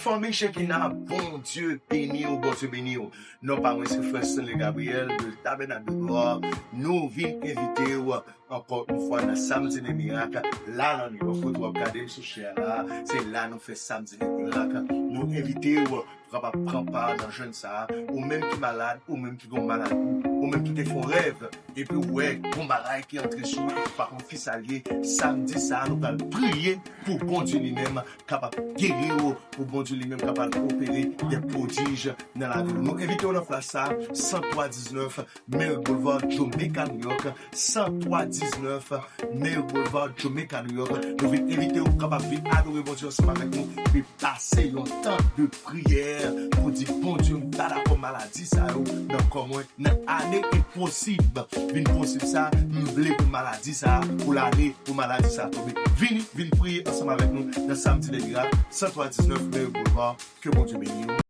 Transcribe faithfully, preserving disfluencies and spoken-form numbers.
Fanmi Shekinah, Bondye beni w, Bondye beni w. Non pa mwen se frè Stanley Gabriel de Tabernacle de Gloire. Nou vin envite w ankò yon fwa nan Samdi de Mirak. La nan New York, kote w ap gade m sou chè a la, se la nou fè Samdi de Mirak. Nou envite w pou kapab pran pa nan jèn sa a. Ou menm ki malad, ou menm ki gon maladi, ou menm ki te fè yon rèv, epi w wè gon bagay ki antre sou ou, ou pa konn ki sa l ye. Samdi sa a, nou pral priye pou Bondye li menm kapab geri w, pou Bondye li menm kapab opere de pwodij nan lavi w. Nou envite w nan plas sa a, san twa diznèf Merrick Boulevard, Jamaica, New York, san twa diznèf Merrick Boulevard, Jamaica, New York. Nou vin envite w pou kapab vin adore Bondye ansanm avèk nou, epi pase yon tan de priyè pou di, Bondye, m pa dakò maladi sa yo nan kò mwen, nan ane enposib. Vin posib sa, m vle pou maladi sa, pou lane, pou maladi sa tonbe. Vini, vin priye ansanm avèk nou nan Samdi de Mirak, san twa diznèf Merrick Boulevard. Ke Bondye beni w.